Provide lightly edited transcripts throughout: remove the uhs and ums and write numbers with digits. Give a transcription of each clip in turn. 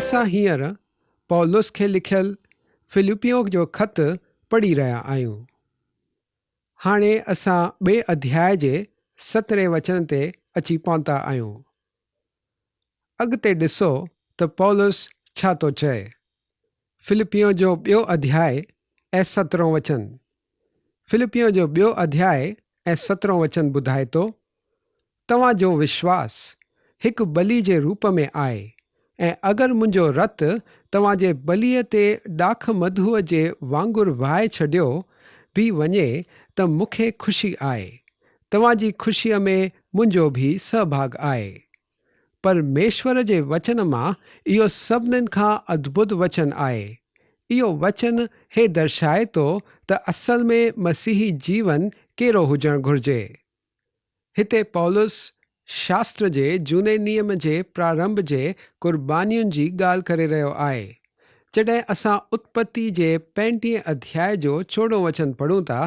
اسان هينئر پولس کي لکيل فلپيون جو خط پڙهي رهيا آهيون. هاڻي اسان ٻئي اڌياء جي سترهين وچن تي اچي پهتا آهيون. اڳتي ڏسو ته پولس ڇا ٿو چئي. فلپيون جو ٻيو اڌياء ۽ سترهون وچن. فلپيون جو ٻيو اڌياء ۽ سترهون وچن ٻڌائي ٿو، توهان جو وشواس هڪ ٻلي جي روپ ۾ آهي ۽ اگر منهنجو رت توهان جي ٻليء تي ڏاک مڌوء جي وانگر وهائي ڇڏيو به وڃي ته مون کي خوشي آهي. توهان جي خوشيء ۾ منهنجو به سهڀاڳ آهي. پرميشور جي وچن مان اهو سڀنين کان ادڀت وچن آهي. اهو وچن هي درشائي ٿو ته اصل ۾ مسيحي جيون ڪهڙو هجڻ گهرجي. هتي پولس شاستر جي جهوني نيم جي پرارنڀ جي قربانين جي ڳالهه ڪري رهيو آهي. جڏهن اسان اتپتي جي پنجٽيهين اڌياء جو چوڏهون وچن پڙهون ٿا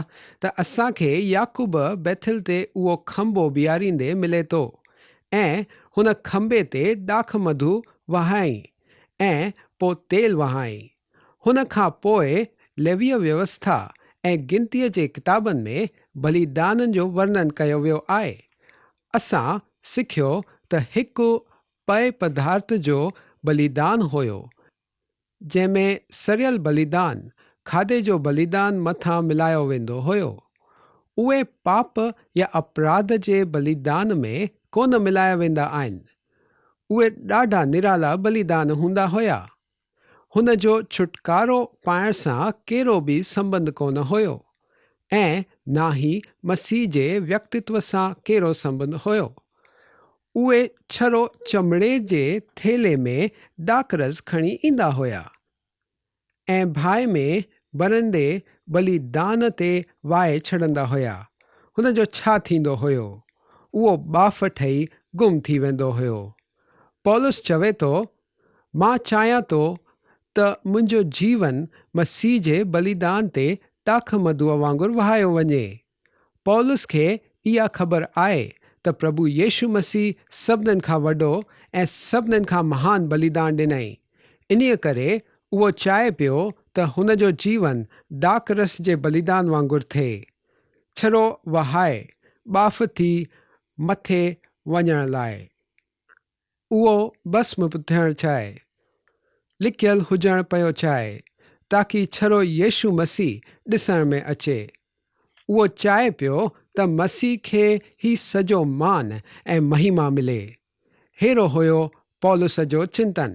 ته اسان کي يعقوب بيٿل تي اهو کنڀو بيهاريندي ملي ٿو ۽ هن کنڀي تي ڏاک مڌو وهايائين ۽ پوء تيل وهايائين. هن کان پوء ليويء ويوسٿا ۽ گنتيء جي ڪتابن ۾ بليدانن جو ورنن ڪيو ويو آهي. اسان سکيو ته هڪ پئي پدارٿ جو بليدان هيو، جنهن ۾ سريل بليدان کاڌي جو بليدان مٿان ملايو ويندو هيو. اهي پاپ يا اپراڌ جي بليدان ۾ ڪونه ملايا ويندا آهن. اهي ڏاڍا نرالا بليدان هوندا هيا. هن جو ڇوٽڪارو پائڻ سان ڪهڙو به سنٻنڌ ڪونه هيو ۽ ناهي مسيح جي ويڪتتو سان ڪهڙو سنٻنڌ هيو. اهي ڇرو چمڙي جي ٿيلهي ۾ ڏاڪرس کڻي ايندا هيا ۽ باهه ۾ ٻرندي ٻليدان تي وهائي ڇڏندا هيا. هن جو ڇا ٿيندو هيو؟ اهو ٻاڦ ٺهي گم ٿي ويندو هيو. پولس چوي ٿو مان چاهيان ٿو ته منهنجو جيون مسيح جي بليدان تي ڏاک مڌوء وانگر وهايو وڃي. پولس کي اها خبر آهي ته پرڀو يسوع مسيح سڀنن کان وڏو ۽ سڀنن کان مهان بليدان ڏنائين. انهيء ڪري اهو چاهي پيو ته هن جو جيون ڏاک رس جي بليدان وانگر ٿئي. ڇرو وهائي ٻاڦ ٿي مٿي وڃڻ لاء. اهو ڀسم به ٿيڻ چاهي، لڪيل هجڻ پيو چاهي، تاڪي ڇرو يسوع مسيح ڏسڻ ۾ اچي. اهو چاهي پيو ته مسيح کي هي سڄو مان ۽ مهيما ملي. ههڙو هيو پولس جو چنتن.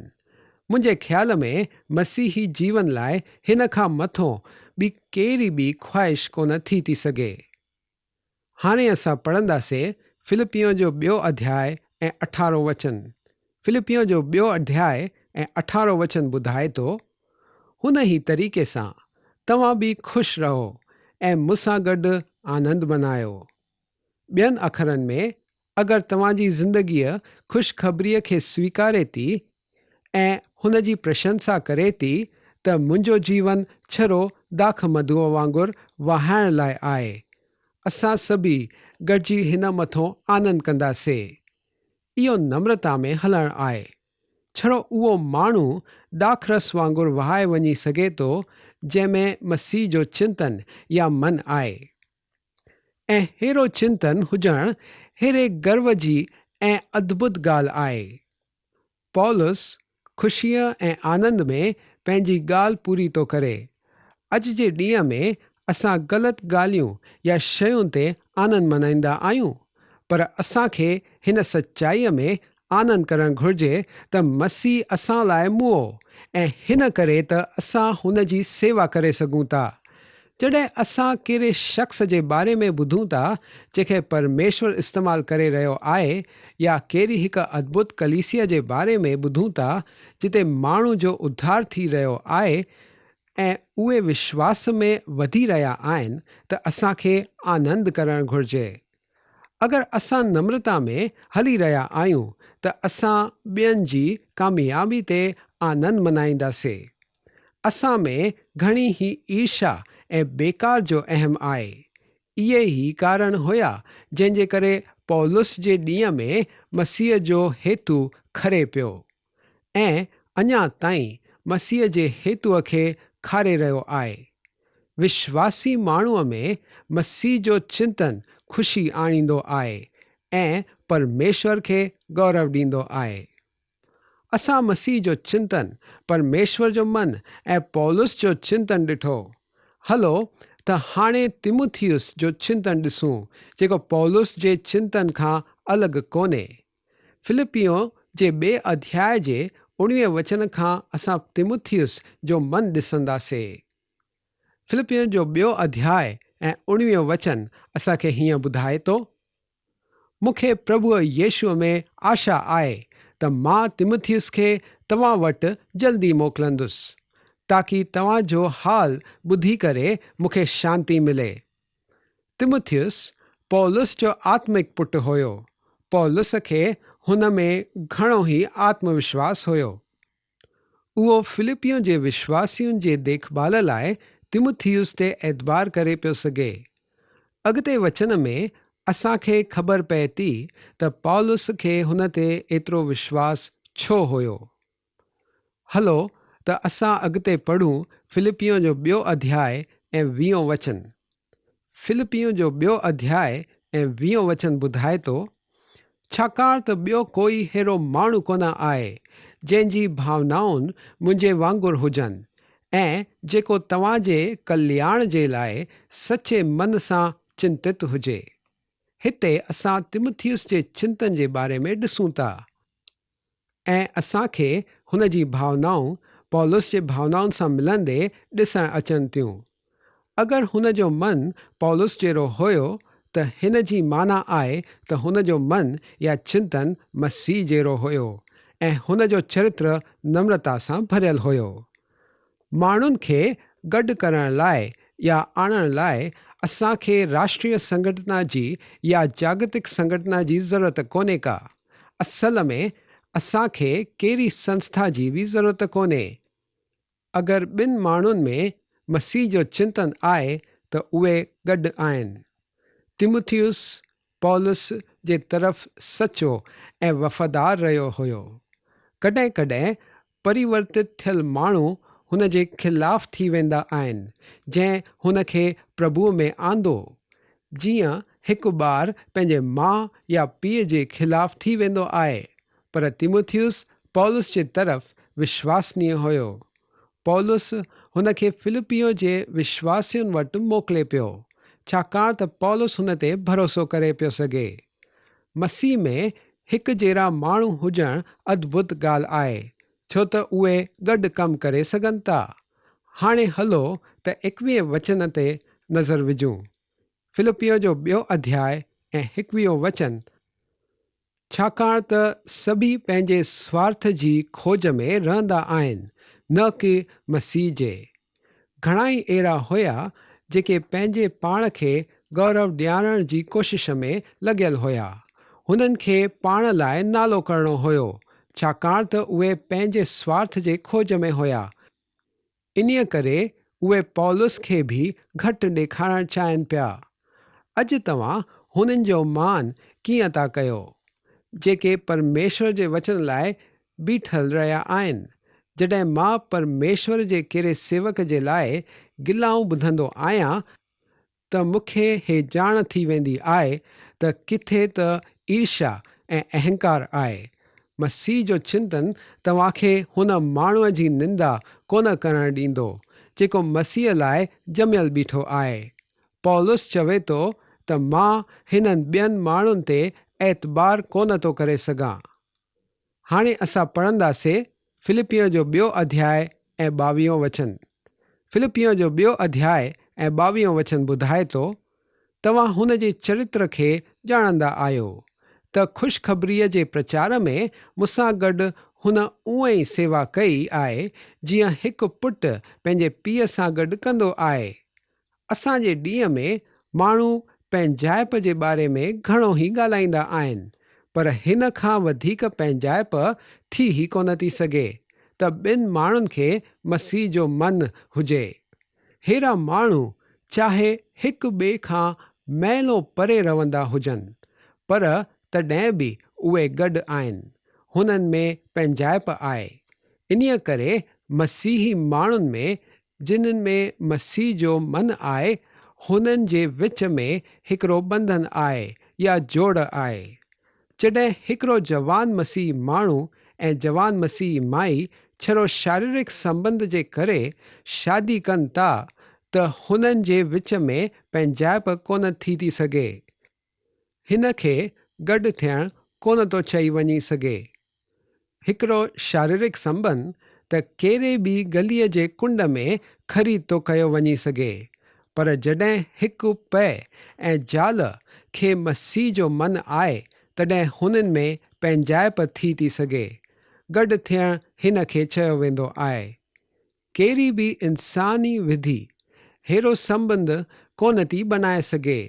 منهنجي خيال ۾ مسيحي جيون لاء هن کان مٿو ٻي ڪهڙي به خواهش ڪونه ٿي ٿي سگهي. هاڻي اسان پڙهنداسين فلپيون جو ٻيو اڌياء ۽ اٺارهون وچن. فلپيون جو ٻيو اڌياء ۽ اٺارهون وچن ٻڌائي ٿو، هن ئي طريقي سان توهان به خوش رهو ۽ مون سان گڏ آنند منايو. ٻين اکرن ۾ اگر توهان جي زندگيء خوشخبريء کي سويڪاري ٿي ۽ هن جي پرشنسا ڪري ٿي ته منهنجو جيون ڇرو داک مڌوء وانگر وهائڻ لاء آهي. اسان سڀيئي گڏجي هن مٿو آنند ڪنداسي. اهو نمرتا ۾ هلڻ آهي. ڇڙو اهو ماڻهو داک رس وانگر وهائي وڃي سگهي ٿو جنهن ۾ مسيح جو چنتن يا من آهي. ۽ ههڙو چنتن هجڻ ههڙي گرو جي ۽ ادڀت ڳالهه آهي. پولس خوشيء ۽ آنند ۾ پنهنجي ڳالهه پوري ٿو ڪري. اڄ جي ڏينهن ۾ اسان غلط ڳالهيون يا شين تي آنند منائيندا آهيون، پر اسان کي هن سچائيء ۾ آنند ڪرڻ گهرجي ته مسيح اسان لاء موئو ۽ هن ڪري ته اسان هن جي سيوا ڪري سگهون ٿا. جڏهن اسان ڪهڙي شخص جي باري ۾ ٻڌون ٿا جنهن کي پرميشور استعمال ڪري رهيو آهي يا ڪهڙي هڪ ادڀت ڪليسيا جي باري ۾ ٻڌون ٿا جتي ماڻهو جو اڌار ٿي رهيو آهي ۽ اهي وشواس ۾ وڌي رهيا آهن ته اسان کي آنند ڪرڻ گهرجي. اگر اسان نمرتا ۾ هلي رهيا آهيون ته اسان ٻين جي ڪاميابي تي آنند منائينداسي. اسان ۾ گهڻي هي ايرشا ۽ بيڪار جو اهم آهي. اهي ئي ڪارڻ هيا جنهن جي ڪري پولس جي ڏينهن ۾ مسيح جو هيتو کري پيو. ۽ اڃا تائين مسيح جي هيتوء کي کاري رهيو آهي. وشواسي ماڻهوء ۾ مسيح جو چنتن خوشي آڻيندو آهي ۽ پرميشور کي گورو ڏيندو آهي. اسان مسيح جو چنتن، پرميشور جو من ۽ پولس جو چنتن ڏٺو. هلو ته هاڻي تيموٿيس جو چنتن ڏسون، جيڪو پولس جي چنتن کان الڳ ڪونهي. فلپيون جي ٻئي اڌياء جي اڻويهين وچن کان اسان تيموٿيس جو من ڏسنداسي. فلپيون جو ٻيو اڌياء ۽ اڻويهون وچن اسان کي هيئن ٻڌائي ٿو. مون کي پرڀوء يسوع ۾ آشا آهي ته مان تيمٿيس کي توهان وٽ جلدي موڪلندس، تاڪي توهان جو حال ٻڌي ڪري مون کي شانتي ملي. تيمٿيس پولس جو آتمڪ پٽ هيو. پولس کي هن ۾ گهڻو ئي آتم وشواس هيو. اهو فلپيون جي وشواسين جي ديکڀال لاء تيموٿيس تي اعتبار ڪري پيو سگهي. اڳتي وچن ۾ اسان کي خبر پئي ٿي ته پولس کي هن تي ايترو وشواس ڇو هيو. هلو ته اسان اڳتي پڙهون فلپيون جو ٻيو اڌياء ۽ ويهون وچن. فلپيون جو ٻيو اڌياء ۽ ويهون وچن ٻڌائي ٿو، ڇاڪاڻ ته ٻيو ڪوئي ههڙو ماڻهو ڪونه آهي، جنهن جي ڀاونائون منهنجي وانگر هجن ۽ جيڪو توهان جي ڪلياڻ جي لاء سچي من سان چنتت هجي. هتي اسان تيمٿيس جي چنتن جي باري ۾ ڏسون ٿا. ۽ اسان کي هن جي ڀاونائون پولس جي ڀاونائن سان ملندي ڏسڻ اچن ٿيون. اگر هن جو من پولس جهڙو هيو ته هن جي معنيٰ آهي ته هن جو من يا چنتن مسيح جهڙو هيو ۽ هن جو چرتر نمرتا سان ڀريل هيو. ماڻهن کي گڏ ڪرڻ لاء يا آڻڻ لاء اسان کي راشٽريه سنگهٽنا جي يا جاگتڪ سنگهٽنا جي ضرورت ڪونهي ڪا. اصل ۾ اسان کي ڪهڙي سنسٿا جي به ضرورت ڪونهي. اگر ٻن ماڻهن ۾ مسيح جو چنتن آهي ته اهي گڏ آهن. تيموٿيوس پولس جي طرف سچو ۽ وفادار رهيو هيو. ڪڏهن ڪڏهن پريورتت ٿيل ماڻهو هن جي خلاف ٿي ويندا آهن، جنهن هن کي پرڀوء ۾ آندو. جيئن هڪ ٻار پنهنجي ماء يا پيء جي خلاف ٿي ويندو آهي، پر تيموٿيوس پولس جي طرف وشواسنيه هيو. پولس هن کي فلپيون جي وشواسين وٽ موڪلي پيو، ڇاڪاڻ ته پولس هن تي ڀروسو ڪري پيو سگهي. مسيح ۾ هڪ جهڙا ماڻهو هجڻ ادڀت ڳالهه آهي، ڇو ته اهي گڏ ڪم ڪري سگهن ٿا. هاڻي هلو ته ايڪويهين وچن تي نظر وجهون. فلپيون جو ٻيو اڌياء ۽ ايڪويهون وچن. ڇاڪاڻ ته سڀيئي پنهنجي سوارٿ جي کوج ۾ رهندا آهن، نه ڪي مسيح جي. گهڻائي اهڙا هيا، جيڪي پنهنجي پاڻ کي گورو ڏيارڻ جي ڪوشش ۾ لڳيل هيا. هنن کي پاڻ لاء نالو ڪرڻو هيو، ڇاڪاڻ ته اهي پنهنجي سوارٿ جي کوج ۾ هيا. انهيء ڪري اهي پولس کي به گهٽ ڏيکارڻ چاهين پيا. اڄ توهان هنن جو مان ڪيئن ٿا ڪيو، جيڪي پرميشور جي وچن لاء بيٺل رهيا آهن؟ جڏهن مان پرميشور جي ڪهڙي سيوڪ جي لاء گلائون ٻڌندو آهيان، ته مون کي هي ڄاڻ ٿي ويندي آهي ته ڪٿي ته ايرشا ۽ اهنڪار آهي. مسيح جو چنتن توهان کي هن ماڻهوء جي نندا ڪونه ڪرڻ ڏيندو، جيڪو مسيح لاء ڄميل بيٺو آهي. پولس چوي ٿو ته مان هنن ٻين ماڻهن تي اعتبار ڪونه ٿو ڪري سگهان. هاڻي اسان پڙهنداسين فلپيون جو ٻيو اڌياء ۽ ٻاويهون وچن. فلپيون جو ٻيو اڌياء ۽ ٻاويهون وچن ٻڌائي ٿو، توهان هن جي چرتر کي ڄاڻندا آهيو، ته خوشخبريء جي پرچار ۾ مون سان گڏ هن اونئن ئي سيوا ڪئي آهي، جيئن هڪ پٽ پنهنجي پيء سان گڏ ڪندو آهي. اسان جي ڏينهن ۾ ماڻهو پنهنجائپ جي باري ۾ گهڻو ئي ڳالهائيندا آهن، پر هن کان وڌيڪ پنهنجائپ ٿي ئي ڪونه ٿي سگهي ته ٻن ماڻهن کي مسيح جو من هجي. ههڙا ماڻهو چاهي هڪ ٻئي کان ميلون پري رهندا هجن، پر تڏهن به اهي گڏ آهن. هنن ۾ پنهنجائپ آهي. انهيء ڪري مسيحي ماڻهن ۾ جنھن ۾ مسيح جو من آهي، هنن جي وچ ۾ هڪڙو ٻنڌن آهي يا جوڙ آهي. جڏهن هڪڙو جوان مسيحي ماڻهو ۽ جوان مسيحي مائي ڇڙو شاريرڪ سنٻنڌ جي ڪري شادي ڪن ٿا ته هنن جي وچ ۾ پنهنجائپ ڪونه ٿي ٿي سگهي. هن کي گڏ ٿيڻ ڪونه ٿو چئي وڃي سگهي. هڪڙو شاريرڪ سنٻنڌ ته ڪهڙي به گليء جي ڪنڊ ۾ خريد ٿو ڪيو وڃي سگهي، پر جڏهن هڪ پيء ۽ زال کي مسيح جو من آهي تڏهن هنن ۾ پنهنجائپ ٿي ٿي سگهي. گڏ ٿيڻ هن کي چيو ويندو آهي. ڪهڙي به انساني وڌي ههڙو سنٻنڌ ڪونه ٿي بنائي سگهي،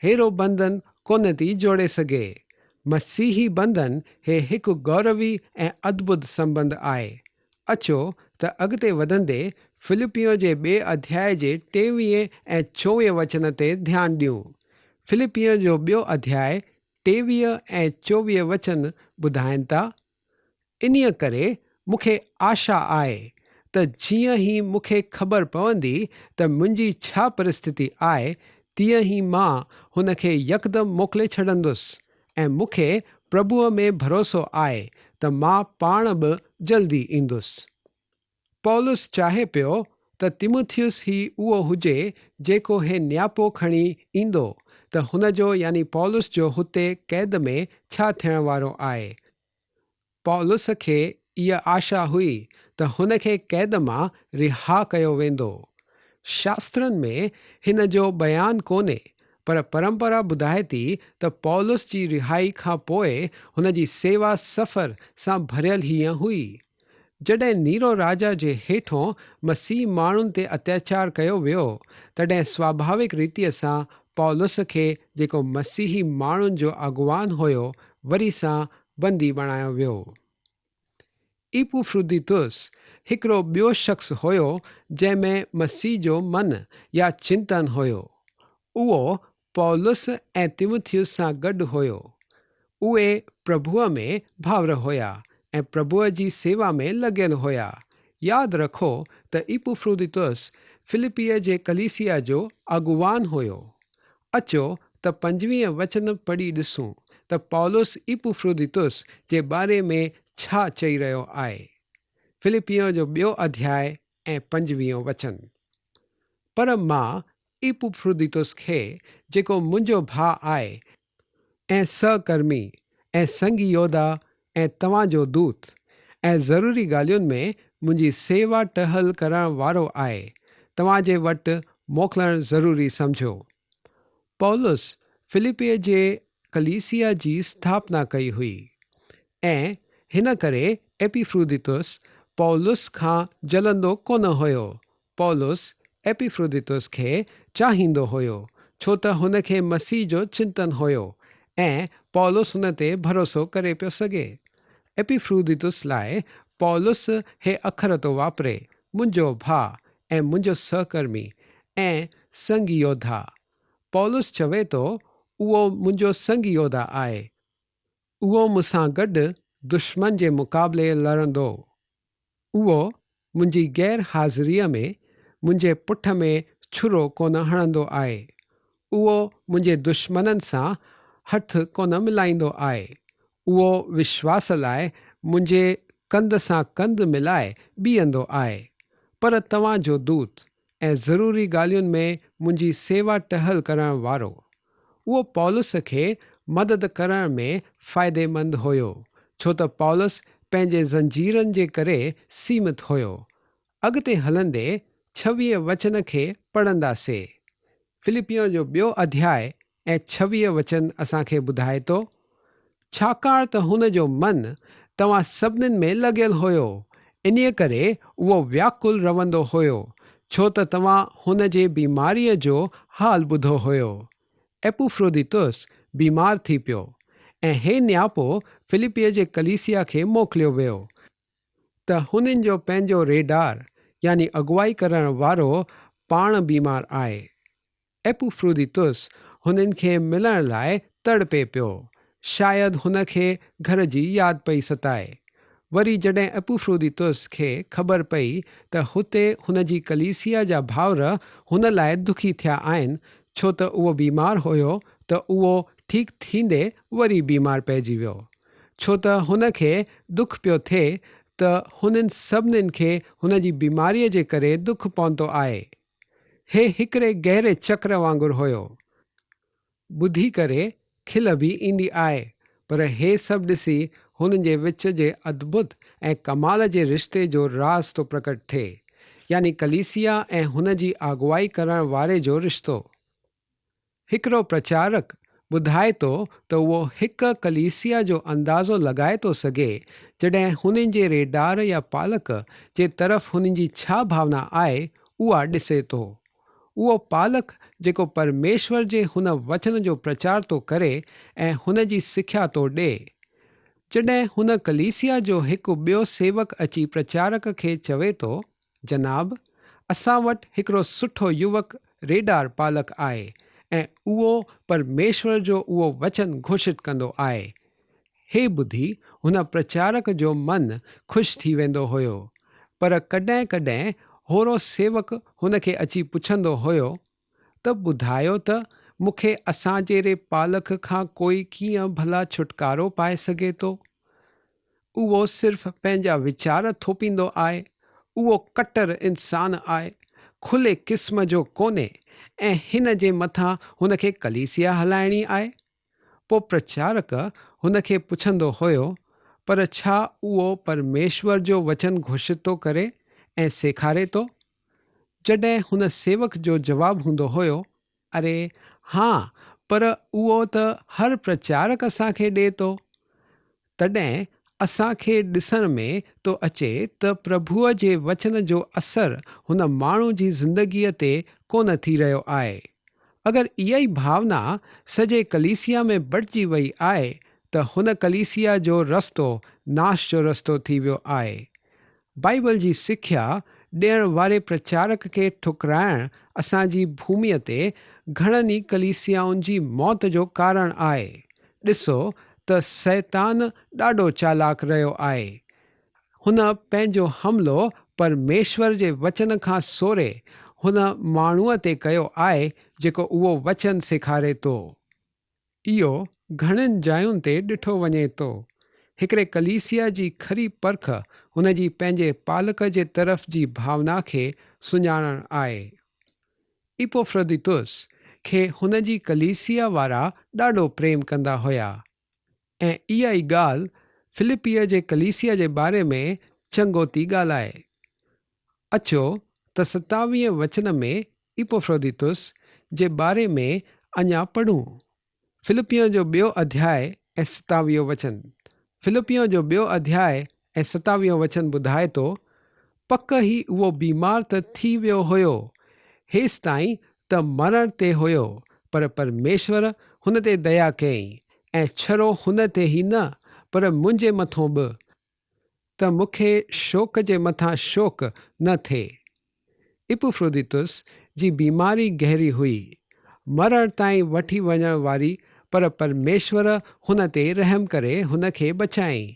ههڙو بنڌن ڪونه ٿي جوڙي سگهي. مسيحي بنڌن هي هڪ گوروي ۽ ادڀت سنٻنڌ آهي. اچو ته اڳتي وڌندي فلپيون جي ٻئي اڌياء جي ٽيويهين ۽ چوويهين وچن تي ڌيان ڏيون. فلپيون جو ٻيو اڌياء 23 ۽ 24 وچن ٻڌائين ٿا، انهيء ڪري مون کي آشا آهي ته جيئن ئي مون کي خبر پوندي ته منهنجي ڇا پرسٿتي آهي، تيئن ئي مان هن کي يڪدم موڪلي ڇڏندس ۽ مون کي پرڀوء ۾ ڀروسو آهي ته مان پاڻ به جلدي ايندس. پولس چاهي پيو ته تيموٿيس ئي اهو هجي جيڪو هي نياپو کڻي ايندو ته هن جو يعني پولس جو هتي قيد ۾ ڇا ٿيڻ وارو آهي. پولس کي اها آشا هئي ته هن کي قيد مان رها ڪيو ويندو. شاسترن ۾ هن جو بيان ڪونهي، پر پرمپرا ٻڌائي ٿي ته پولس جي رهائي کان پوء هن جي سيوا سفر سان ڀريل هيئن هئي. جڏهن نيرو راجا جي هيٺون مسيحي ماڻهن تي اتياچار ڪيو ويو، تڏهن سواڀاوڪ ريتيء سان پولس کي، جيڪو مسيحي ماڻهن جو اڳواڻ هيو، وري سان بندي بڻايو ويو. ايپوفروديتس هڪڙو ٻيو شخص هيو، جنهن ۾ مسيح جو من يا چنتن هيو. اهو پولس ۽ تيموٿيس سان گڏ هيو. اهي پرڀوء ۾ ڀائر هيا ۽ پرڀوء جي سيوا ۾ لڳيل هيا. ياد رکو ته ايپوفروديتس فلپيء جي ڪليسيا جو اڳواڻ هيو. اچو ته پنجويهين وچن پڙهي ڏسون ته پولس ايپوفروديتس جي باري ۾ ڇا چئي رهيو آهي. فلپيون جو ٻيو اڌياء ۽ پنجويهون وچن. پر مان ايپوفروديتس کي، جيڪو منهنجو ڀاء آهي، ۽ سهڪرمي، ۽ سنگي يوڌا، ۽ توهان جو دوت، ۽ ضروري ڳالهين ۾ منهنجي سيوا ٽهل ڪرڻ وارو آهي، توهان جي وٽ موڪلڻ ضروري سمجهيو. پولس فلپيء جي ڪليسيا جي اسٿاپنا ڪئي هئي، ۽ هن ڪري ايپيفروديتس پولس کان جلندو ڪونه هيو. پولس ايپيفروديتس کي چاهيندو هيو، ڇو ته هن کي مسيح جو چنتن هيو، ۽ پولس هن تي ڀروسو ڪري پيو سگهي. ايپيفروديتس لاء پولس هي اکر ٿو واپري، منهنجو ڀاء ۽ منهنجو سهڪرمي ۽ سنگي يوڌا. پولس چوي ٿو، اهو منهنجو سنگي يوڌا آهي. اهو مون سان گڏ دشمن جي مقابلي لڙندو. اهو منهنجي غير حاضريء ۾ منهنجي پٺ ۾ ڇرو ڪونه هڻندو آهي. اهو منهنجي دشمنن سان هٿ ڪونه ملائيندو آهي. اهو وشواس لاء منهنجي ڪنڌ سان ڪنڌ ملائي بيهندو آهي. پر توهان جو دوت، ۽ ضروري ڳالهين ۾ منهنجي سيوا ٽهل ڪرڻ وارو. اهو پولس کي مدد ڪرڻ ۾ فائديمند هيو، ڇو ته پولس پنهنجي زنجيرن جي ڪري سيمت هيو. اڳتي هلندي ڇويهين وچن کي پڙهنداسي. فلپيون جو ٻيو اڌياء ۽ 26 وچن اسان کي ٻڌائي ٿو، ڇاڪاڻ ته هن جو من توهان سڀنين ۾ لڳيل هيو، انهيء ڪري اهو وياڪل رهندو هيو، ڇو ته توهان هن جي بيماريء جو حال ٻڌو هيو. ايپوفروديتس بيمار ٿي پيو، ۽ هي نياپو فلپيء جي ڪليسيا کي موڪليو ويو، ته هنن جو پنهنجو ريڍار يعني اڳوائي ڪرڻ وارو پاڻ بيمار آهي. ايپوفروديتس هنن کي ملڻ لاء تڙپي پيو. شايد هن کي گهر جي ياد پئي ستائي. وري جڏهن ايپفروديتس کي خبر پئي ته هتي هن جي ڪليسيا جا ڀائر هن لاء دکي ٿيا آهن، ڇو ته اهو بيمار هيو، ته اهو ٺيڪ ٿيندي وري بيمار پئجي ويو. ڇو ته هن کي دک پيو ٿئي ته هنن سڀنين کي هن جي بيماريء جي ڪري دک پهتو آهي. هي هڪڙي گهري چڪر وانگر هيو. ٻڌي ڪري کل به ايندي آهي پر هي سڀ ڏسي هنن جي وچ جي ادڀت ۽ ڪمال جي رشتي جو راز ٿو پرڪٽ ٿئي يعني ڪليسيا ۽ هن جي آڳوائي ڪرڻ واري جو رشتو. هڪڙو پرچارڪ ٻڌائي ٿو ته اهو هڪ ڪليسيا جو اندازو لڳائي ٿو سگهي جڏهن هنن جي ريڍار يا پالڪ جي طرف هنن جي ڇا ڀاونا آهي اها ڏسي ٿو. اهو پالڪ جيڪو پرميشور جي هن وچن جو پرچار ٿو ڪري ۽ هن جي سکيا ٿو ڏئي. جڏهن هن ڪليسيا جو هڪ ٻيو سيوڪ اچي پرچارڪ کي چوي ٿو، جناب، اسان وٽ هڪڙو سٺو يوڪ ريڍار پالڪ آهي ۽ اهو پرميشور جو اهو وچن گهوشت ڪندو آهي. هي ٻڌي هن پرچارڪ جو من خوش ٿي ويندو هيو. پر ڪڏهن ڪڏهن هورو سيوڪ هن کي اچي پڇندو هيو ته ٻڌايو ته مون کي اسان جهڙي پالڪ کان ڪوئي ڪيئن ڀلا ڇوٽڪارو پائي سگهي ٿو؟ اهو صرف پنهنجا ويچار ٿوپيندو آهي، اهو ڪٽر انسان آهي، کلي قسم جو ڪونهي ۽ هن جي مٿان هن کي ڪليسيا هلائڻي آهي. پوء پرچارڪ هن کي پڇندو هيو، پر ڇا اهو پرميشور جو وچن گهوشت ٿو ڪري ۽ سيکاري ٿو؟ جڏهن هن سيوڪ جو جواب هوندو هيو، اري ها، پر اهو ته هر پرچارڪ اسان کي ڏئي ٿو. تڏهن اسان کي ڏسڻ ۾ ٿو اچي ته پرڀوء جي وچن جو اثر هن ماڻهو جي زندگيء تي ڪونه ٿي رهيو آهي. اگر اها ئي ڀاونا سڄي ڪليسيا ۾ بٽجي وئي آهي ته هن ڪليسيا جو رستو ناش جو رستو ٿي ويو آهي. بائيبل جي سکيا ڏيڻ واري پرچارڪ کي ٺڪرائڻ اسان جي ڀوميء تي گهڻن ئي ڪليسيائن جي موت جو ڪارڻ آهي. ڏسو ته شيطان ڏاڍو چالاڪ رهيو آهي. هن پنهنجو حملو پرميشور جي وچن کان سوري هن ماڻهوء تي ڪيو آهي جيڪو اهو وچن سيکاري ٿو. اهو گهڻين جاين تي ڏٺو وڃي ٿو. هڪڙي ڪليسيا جي کري پرک هن جي پنهنجي پالڪ جي طرف جي ڀاونا کي سڃاڻڻ آهي. ايپوفرديتس کي هن جي ڪليسيا وارا ڏاڍو پريم ڪندا هيا ۽ اها ئي ڳالهه فلپيء جي ڪليسيا جي باري ۾ چڱو ٿي ڳالهائي. اچو ته ستاويهين وچن ۾ ايپوفروديتس جي باري ۾ اڃا پڙهون. فلپين جو ٻيو اڌياء ۽ ستاويهون وچن. فلپين جو ٻيو اڌياء ۽ ستاويهون وچن ٻڌائي ٿو، پڪ هي اهو بيمار ته ٿي ويو هيو، هيستائين ته مرڻ تي هيو، پر پرميشور هن تي ديا ڪيائين، ۽ ڇڙو هن تي ئي نه، پر منهنجي مٿون به. ته مون کي شوق جي مٿان شوق نه ٿئي. ايپوفروديتس جي بيماري گهري هئي، مرڻ تائين وٺي وڃڻ واري پر پرميشور هن تي رحم ڪري هن کي بچايائين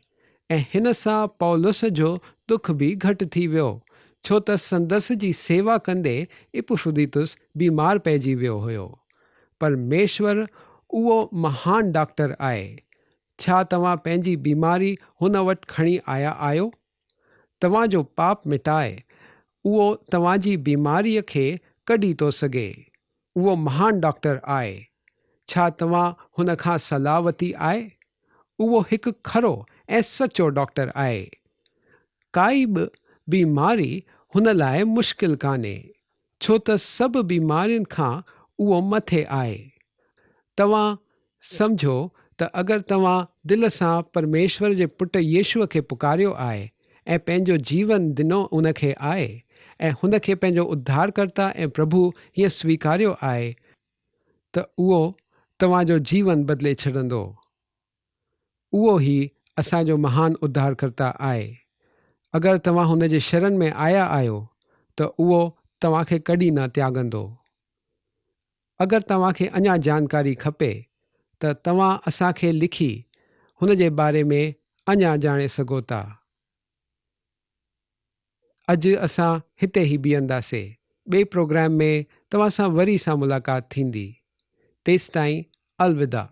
۽ هن سان پولس جو دک به گهٽ ٿي ويو، ڇو ته سندس جي سيوا ڪندي ايپوفروديتس بيمار پئجي ويو هيو. پرميشور اهو مهان ڊاڪٽر آهي، ڇا توهان پنهنجي بيماري هن وٽ کڻي آيا آهيو؟ توهان جو پاپ مٽائي اهو توهان جي بيماريء کي ڪڍي ٿو سگهي. اهو مهان ڊاڪٽر آهي. ڇا توهان هن کان صلاح وتي آهي؟ اهو هڪ کرو ۽ سچو ڊاڪٽر آهي. ڪائي به بيماري هن لاء مشڪل ڪانهي. ڇو ته سڀ بيمارين کان اهو مٿي آهي. توهان سمجهو ته اگر توهان دل سان پرميشور جي پٽ يسوع کي پڪاريو آهي ۽ پنهنجو جيون ڏنو ان کي آهي ۽ هن کي پنهنجو اڌارڪرتا ۽ پرڀو هيئن سويڪاريو آهي ته اهو توهان جو جيون بدلي ڇڏندو. اهو ئي اسان جو مهان اڌارڪرتا آهي. اگر توهان هن جي شرن ۾ آيا آهيو ته اهو توهان کي ڪڏهن نه تياڳندو. اگر توهان کي اڃا جانڪاري کپي ته توهان اسان کي لکي هن جي باري ۾ اڃا ڄاڻي سگهو ٿا. اڄ اسان هتي ئي بيهنداسي. ٻئي پروگرام ۾ توهان سان وري سان ملاقات ٿيندي. تيستائين الوداع.